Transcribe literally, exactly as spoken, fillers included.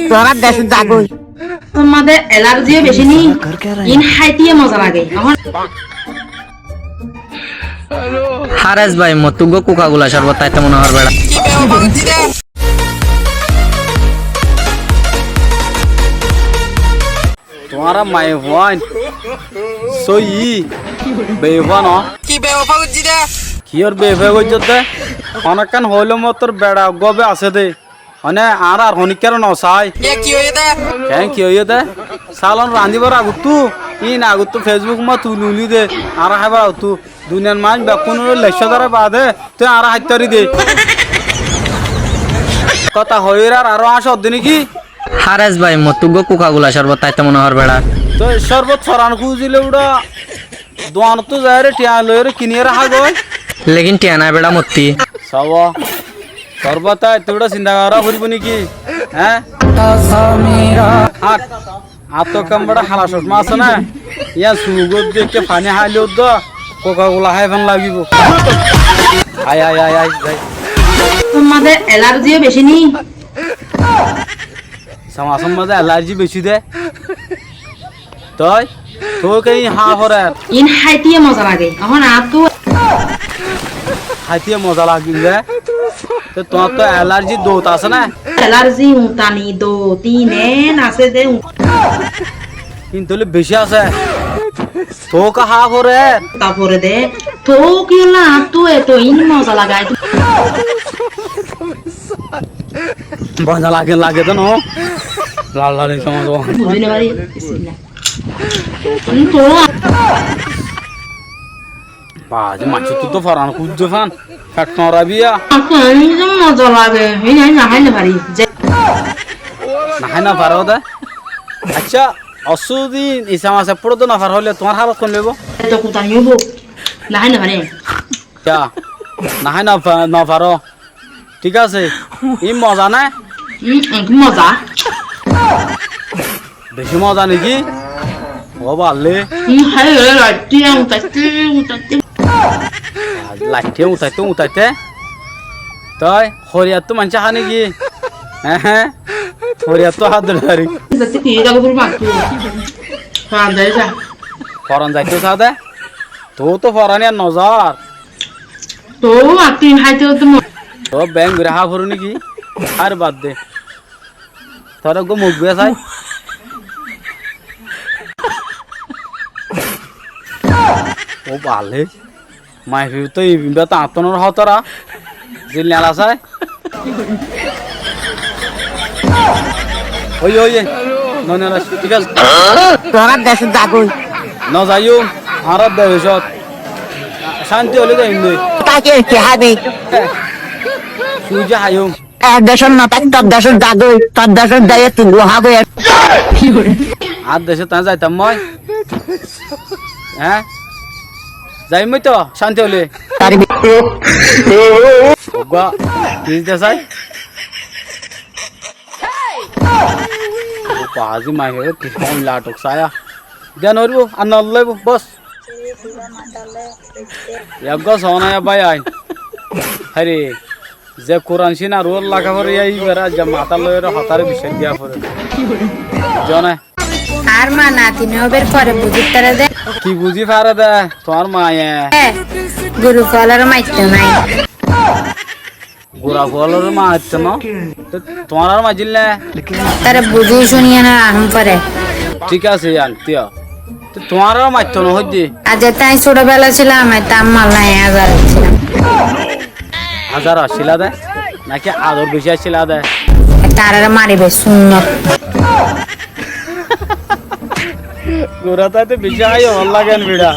Tuáñra decót zagói. Tuáñr mazé elarji beci ni, iín háite moza lage. Ehón Háres bái, mottú uggúa Coca-Cola córbot táito mone hoór beça. Tuáñra maiyafuain sóiyi bewafa no? Ki bewafa goijjí dé? Kiyór bewafa goijjí dé? Honókkán hoóile mottor beça uggúa be asé dé. Mane, añára ar honíkkáre nosai. Yá ki óiye dé? Keén ki óiye dé? Salon rañdíbar agottú, íin agottú Facebook ot tuli uli dé, añára háibar agottú. Duniyar mainc bekkúnore leiccá dórar baade, toi añára háit fari dé. Kotá hoiyóre ar aró añcá uddé né ki? Háres bái, mottú uggúa Coca-Cola córbot táito mone hoór beça. Toi córbot foran kúzile uçá, duanottú zaiyóre thiañ loiyóre kiniyóre há goi. Lekin thiañ nái beça mottí. Sabo. Córbot táito uçá sinta gorá foribó né ki? Eé? Háñt. Añáttu ekkán beça hala cocma asé ná? Yían sugot di ekká faní háile uddúa Coca-Cola hái fán lagibó. Ai, ai, ai, ai, zai. Tuáñr mazé elarji beci ni? Samasór mazé elarji beci dé. Toi? Tuáñr ki iín há forer? Iín háite moza lage. Ehón añáttu háite moza lagile? Te tuáñr to elarji dout asé ná? Elarji uñtani dout iín eén asé dé. Iín tóile beci asé. Tuáñr ki há forer? Há forer dé. Tuáñr kiyólla añáttu eto iín moza lage? Moza lage, lage dé no. Lal lal, ei samás. Buzí no fari. Bismillah. Ba, ze maincóttu to foran kúijje fán, fet no rabiya. Añáttu eén ze moza lage, híin añí no hái no fari. Ze no hái no faro dé? Accá, ossú din isa mas eppuçot no faro óile tuáñr hálot hon óibo? Eto kutani óibo? No hái no fari. Yá, no hái no fa-, no faro. Thík asé. Iín moza né? Umm, umm, moza. Bicí moza né ki? Ó balle. Umm, hái, hái, laittí, uñtaitté, uñtaitté. Laittí, uñtaitté, uñtaitté. Toi, horiyattú maincé há né ki? Ehe. Horiyattú há dóri dóri. Uñtaitté ki, dago bul mattu. Foran zai za. Foran zaitó sá dé? Tuáñr to foran yían no zar. Tuáñr añáttu iín háite ódde mo-, tuáñr beén gorí há foró né ki? Ar bad de. Tuáñr eggúa muk biyá sai. Ó balle. Maiyafuwa to ibá to añáttunor hótara. Zil nela sai. Óiye, óiye. No, no, no, thík asé. Tuáñra decót zagói. No zaiyum, añára decót. Cánti óile zaiyum dé. Táki ki hábi? Suji háiyum. Ek decót no táki, tor decót zagói. Tor decót zaiyóre tui uggúa hágói. Añár decót añí zaitam moi. Eé? Zaiyum moi to, cánti óile. Uggúa, kiss de sai. Ó bazi maiyafuwa, ki hon latok saya. Diya no foribó, ar no laibo, bos. Eggúa soóna ya bái ain. Háre, ze Kuran cín ar uor laga fore, ya íbare aijja matát loiyóre hotáre biccác diya fore. Zone. Añár ma natin óibar fore buzít fare de. Ki buzí fare de, tuáñr maye? E, gura fualore maittó nái. Gura fualore maittó no? Te tuáñrare maijjíl né? Taré buzí cúni ene rahám fare. Thík asé, yián, tío. Te tuáñrare maittó no hoiddé. Aijja tái cúto bela cílam, añí tar malla ek házar accílam. Házar accíla de? Náki ador beci accíla de? Tarare maribar sunnot. Gura táite beci háiye hoó lage né beça.